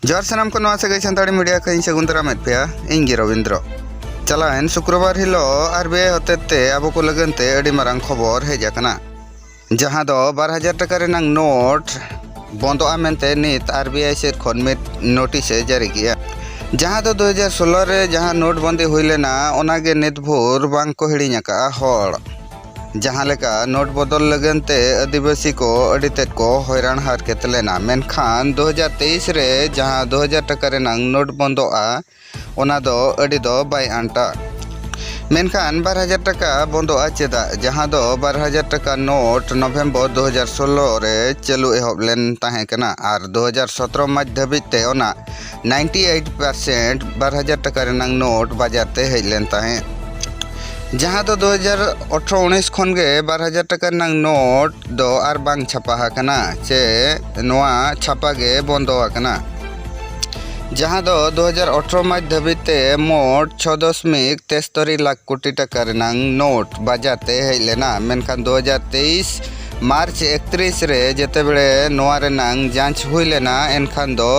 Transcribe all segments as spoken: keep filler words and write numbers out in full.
ᱡᱚᱦᱟᱨ ᱥᱟᱱᱟᱢ ᱠᱚ, ᱱᱚᱣᱟ ᱥᱟᱹᱜᱟᱹᱭ ᱥᱟᱱᱛᱟᱲᱤ ᱢᱤᱰᱤᱭᱟ ᱠᱷᱚᱱ ᱤᱧ ᱥᱟᱹᱜᱩᱱ ᱫᱟᱨᱟᱢᱮᱫ ᱯᱮᱭᱟ᱾ ᱤᱧ ᱜᱮ ᱨᱚᱵᱤᱱᱫᱨᱚ᱾ ᱪᱟᱞᱟᱣᱮᱱ ᱥᱩᱠᱨᱚᱵᱟᱨ ᱦᱤᱞᱳᱜ ᱟᱨ ᱵᱤ ᱟᱭ ᱦᱚᱛᱮᱛᱮ ᱟᱵᱚ ᱠᱚ ᱞᱟᱹᱜᱤᱫ ᱛᱮ ᱟᱹᱰᱤ ᱢᱟᱨᱟᱝ ᱠᱷᱚᱵᱚᱨ ᱦᱮᱡ ᱟᱠᱟᱱᱟ, ᱡᱟᱦᱟᱸ ᱫᱚ ᱵᱟᱨ ᱦᱟᱡᱟᱨ ᱴᱟᱠᱟ ᱨᱮᱱᱟᱜ ᱱᱳᱴ ᱵᱚᱱᱫᱚᱜᱼᱟ ᱢᱮᱱᱛᱮ ᱱᱤᱛ ᱟᱨ ᱵᱤ ᱟᱭ ᱥᱮᱫ ᱠᱷᱚᱱ ᱢᱤᱫ ᱱᱳᱴᱤᱥ ᱮ ᱡᱟᱹᱨᱤ ᱠᱮᱜᱼᱟ᱾ ᱡᱟᱦᱟᱸ ᱫᱚ ᱫᱩ ᱦᱟᱡᱟᱨ ᱥᱳᱞᱳ ᱨᱮ ᱡᱟᱦᱟᱸ ᱱᱳᱴ ᱵᱚᱱᱫᱤ ᱦᱩᱭ ᱞᱮᱱᱟ, ᱚᱱᱟᱜᱮ ᱱᱤᱛ ᱵᱷᱳᱨ ᱵᱟᱝ ᱠᱚ ᱦᱤᱲᱤᱧ ᱟᱠᱟᱫᱼᱟ ᱦᱚᱲ᱾ ᱡᱟᱦᱟᱸ ᱞᱮᱠᱟ ᱱᱳᱴ ᱵᱚᱫᱚᱞ ᱞᱟᱹᱜᱤᱫ ᱛᱮ ᱟᱹᱫᱤᱵᱟᱹᱥᱤ ᱠᱚ ᱟᱹᱰᱤ ᱛᱮᱫ ᱠᱚ ᱦᱚᱭᱨᱟᱱ ᱦᱟᱨᱠᱮᱛ ᱞᱮᱱᱟ, ᱢᱮᱱᱠᱷᱟᱱ ᱫᱩ ᱦᱟᱡᱟᱨ ᱛᱮᱭᱤᱥ ᱨᱮ ᱡᱟᱦᱟᱸ ᱫᱩ ᱦᱟᱡᱟᱨ ᱴᱟᱠᱟ ᱨᱮᱱᱟᱜ ᱱᱳᱴ ᱵᱚᱱᱫᱚᱜᱼᱟ, ᱚᱱᱟ ᱫᱚ ᱟᱹᱰᱤ ᱫᱚ ᱵᱟᱭ ᱟᱱᱴᱟ᱾ ᱢᱮᱱᱠᱷᱟᱱ ᱵᱟᱨ ᱦᱟᱡᱟᱨ ᱴᱟᱠᱟ ᱵᱚᱱᱫᱚᱜᱼᱟ ᱪᱮᱫᱟᱜ? ᱡᱟᱦᱟᱸ ᱫᱚ ᱵᱟᱨ ᱦᱟᱡᱟᱨ ᱴᱟᱠᱟ ᱱᱳᱴ ᱱᱚᱵᱷᱮᱢᱵᱚᱨ ᱫᱩ ᱦᱟᱡᱟᱨ ᱥᱳᱞᱳ ᱨᱮ ᱪᱟᱹᱞᱩ ᱮᱦᱚᱵ ᱞᱮᱱ ᱛᱟᱦᱮᱸ ᱠᱟᱱᱟ ᱟᱨ ᱫᱩ ᱦᱟᱡᱟᱨ ᱥᱚᱛᱨᱚ ᱢᱟᱨᱪ ᱫᱷᱟᱹᱵᱤᱡ ᱛᱮ ᱚᱱᱟ ᱱᱟᱭᱤᱱᱴᱤ ᱮᱭᱤᱴ ᱯᱟᱨᱥᱮᱱᱴ ᱵᱟᱨ ᱦᱟᱡᱟᱨ ᱴᱟᱠᱟ ᱨᱮᱱᱟᱜ ᱱᱳᱴ ᱵᱟᱡᱟᱨ ᱛᱮ ᱦᱮᱡ ᱞᱮᱱ ᱛᱟᱦᱮᱸᱫ᱾ ᱡᱟᱦᱟᱸ ᱫᱚ ᱫᱩ ᱦᱟᱡᱟᱨ ᱟᱴᱷᱨᱚ ᱩᱱᱤᱥ ᱠᱷᱚᱱ ᱜᱮ ᱵᱟᱨ ᱦᱟᱡᱟᱨ ᱴᱟᱠᱟ ᱨᱮᱱᱟᱜ ᱱᱳᱴ ᱫᱚ ᱟᱨ ᱵᱟᱝ ᱪᱷᱟᱯᱟ ᱟᱠᱟᱱᱟ, ᱪᱮ ᱱᱚᱣᱟ ᱪᱷᱟᱯᱟ ᱜᱮ ᱵᱚᱱᱫᱚ ᱟᱠᱟᱱᱟ᱾ ᱡᱟᱦᱟᱸ ᱫᱚ ᱫᱩ ᱦᱟᱡᱟᱨ ᱟᱴᱷᱨᱚ ᱢᱟᱨᱪ ᱫᱷᱟᱹᱵᱤᱡ ᱛᱮ ᱢᱳᱴ ᱪᱷᱚ ᱫᱚᱥᱢᱤᱠ ᱛᱮᱥᱛᱚᱨᱤ ᱞᱟᱠᱷ ᱠᱳᱴᱤ ᱴᱟᱠᱟ ᱨᱮᱱᱟᱜ ᱱᱳᱴ ᱵᱟᱡᱟᱨ ᱛᱮ ᱦᱮᱡ ᱞᱮᱱᱟ, ᱢᱮᱱᱠᱷᱟᱱ ᱫᱩ ᱦᱟᱡᱟᱨ ᱛᱮᱭᱤᱥ ᱢᱟᱨᱪ ᱮᱠᱛᱨᱤᱥ ᱨᱮ ᱡᱮᱛᱮ ᱵᱮᱲᱮ ᱱᱚᱣᱟ ᱨᱮᱱᱟᱜ ᱡᱟᱸᱪ ᱦᱩᱭ ᱞᱮᱱᱟ, ᱮᱱᱠᱷᱟᱱ ᱫᱚ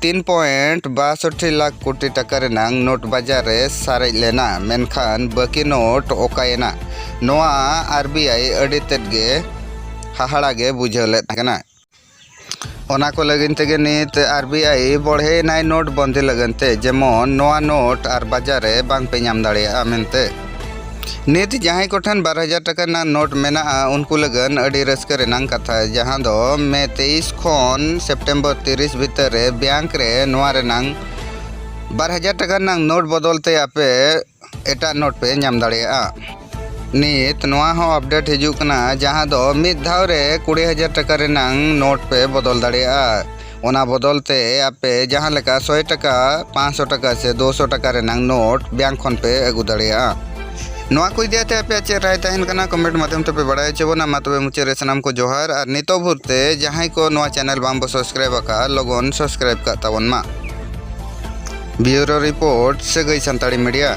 ᱛᱤᱱ ᱯᱚᱭᱮᱱᱴ ᱵᱟᱥᱚᱴᱴᱤ ᱞᱟᱠᱷ ᱠᱳᱴᱤ ᱴᱟᱠᱟ ᱨᱮᱱᱟᱜ ᱱᱳᱴ ᱵᱟᱡᱟᱨ ᱨᱮ ᱥᱟᱨᱮᱡ ᱞᱮᱱᱟ, ᱢᱮᱱᱠᱷᱟᱱ ᱵᱟᱹᱠᱤ ᱱᱳᱴ ᱚᱠᱟᱭᱮᱱᱟ? ᱱᱚᱣᱟ ᱟᱨ ᱵᱤ ᱟᱭ ᱟᱹᱰᱤ ᱛᱮᱫ ᱜᱮ ᱦᱟᱦᱟᱲᱟ ᱜᱮ ᱵᱩᱡᱷᱟᱹᱣ ᱞᱮᱫ ᱠᱟᱱᱟ᱾ ᱚᱱᱟ ᱠᱚ ᱞᱟᱹᱜᱤᱫ ᱛᱮᱜᱮ ᱱᱤᱛ ᱟᱨ ᱵᱤ ᱟᱭ ᱵᱚᱲᱦᱮᱭᱮᱱᱟᱭ ᱱᱳᱴ ᱵᱚᱱᱫᱤ ᱞᱟᱹᱜᱤᱫ ᱛᱮ, ᱡᱮᱢᱚᱱ ᱱᱚᱣᱟ ᱱᱳᱴ ᱟᱨ ᱵᱟᱡᱟᱨ ᱨᱮ ᱵᱟᱝ ᱯᱮ ᱧᱟᱢ ᱫᱟᱲᱮᱭᱟᱜᱼᱟ ᱢᱮᱱᱛᱮ᱾ ᱱᱤᱛ ᱡᱟᱦᱟᱸᱭ ᱠᱚᱴᱷᱮᱱ ᱵᱟᱨ ᱦᱟᱡᱟᱨ ᱴᱟᱠᱟ ᱨᱮᱱᱟᱜ ᱱᱳᱴ ᱢᱮᱱᱟᱜᱼᱟ, ᱩᱱᱠᱩ ᱞᱟᱹᱜᱤᱫ ᱟᱹᱰᱤ ᱨᱟᱹᱥᱠᱟᱹ ᱨᱮᱱᱟᱜ ᱠᱟᱛᱷᱟ, ᱡᱟᱦᱟᱸ ᱫᱚ ᱢᱮ ᱛᱮᱭᱤᱥ ᱠᱷᱚᱱ ᱥᱮᱯᱴᱮᱢᱵᱚᱨ ᱛᱤᱨᱤᱥ ᱵᱷᱤᱛᱟᱹᱨ ᱨᱮ ᱵᱮᱝᱠ ᱨᱮ ᱱᱚᱣᱟ ᱨᱮᱱᱟᱜ ᱵᱟᱨ ᱦᱟᱡᱟᱨ ᱴᱟᱠᱟ ᱨᱮᱱᱟᱜ ᱱᱳᱴ ᱵᱚᱫᱚᱞ ᱛᱮ ᱟᱯᱮ ᱮᱴᱟᱜ ᱱᱳᱴ ᱯᱮ ᱧᱟᱢ ᱫᱟᱲᱮᱭᱟᱜᱼᱟ᱾ ᱱᱤᱛ ᱱᱚᱣᱟ ᱦᱚᱸ ᱟᱯᱰᱮᱴ ᱦᱤᱡᱩᱜ ᱠᱟᱱᱟ, ᱡᱟᱦᱟᱸ ᱫᱚ ᱢᱤᱫ ᱫᱷᱟᱣ ᱨᱮ ᱠᱩᱲᱤ ᱦᱟᱡᱟᱨ ᱴᱟᱠᱟ ᱨᱮᱱᱟᱜ ᱱᱳᱴ ᱯᱮ ᱵᱚᱫᱚᱞ ᱫᱟᱲᱮᱭᱟᱜᱼᱟ᱾ ᱚᱱᱟ ᱵᱚᱫᱚᱞ ᱛᱮ ᱟᱯᱮ ᱡᱟᱦᱟᱸ ᱞᱮᱠᱟ ᱥᱚᱭ ᱴᱟᱠᱟ, ᱯᱟᱸᱪᱥᱚ ᱴᱟᱠᱟ ᱥᱮ ᱫᱩᱥᱚ ᱴᱟᱠᱟ ᱨᱮᱱᱟᱜ ᱱᱳᱴ ᱵᱮᱝᱠ ᱠᱷᱚᱱ ᱯᱮ ᱟᱹᱜᱩ ᱫᱟᱲᱮᱭᱟᱜᱼᱟ᱾ ᱱᱚᱣᱟ ᱠᱚ ᱤᱫᱤ ᱠᱟᱛᱮ ᱟᱯᱮᱭᱟᱜ ᱪᱮᱫ ᱨᱟᱭ ᱛᱟᱦᱮᱱ ᱠᱟᱱᱟ, ᱠᱚᱢᱮᱱᱴ ᱢᱟᱫᱽᱫᱷᱚᱢ ᱛᱮᱯᱮ ᱵᱟᱲᱟᱭ ᱦᱚᱪᱚ ᱵᱚᱱᱟ᱾ ᱢᱟ ᱛᱚᱵᱮ ᱢᱩᱪᱟᱹᱫ ᱨᱮ ᱥᱟᱱᱟᱢ ᱠᱚ ᱡᱚᱦᱟᱨ, ᱟᱨ ᱱᱤᱛᱚᱜ ᱵᱷᱳᱨ ᱛᱮ ᱡᱟᱦᱟᱸᱭ ᱠᱚ ᱱᱚᱣᱟ ᱪᱮᱱᱮᱞ ᱵᱟᱝ ᱵᱚ ᱥᱟᱵᱥᱠᱨᱟᱭᱤᱵ ᱟᱠᱟᱫᱼᱟ, ᱞᱚᱜᱚᱱ ᱥᱟᱵᱥᱠᱨᱟᱭᱤᱵ ᱠᱟᱜ ᱛᱟᱵᱚᱱ ᱢᱟ᱾ ᱵᱤᱭᱩᱨᱳ ᱨᱤᱯᱳᱨᱴ, ᱥᱟᱹᱜᱟᱹᱭ ᱥᱟᱱᱛᱟᱲᱤ ᱢᱤᱰᱤᱭᱟ᱾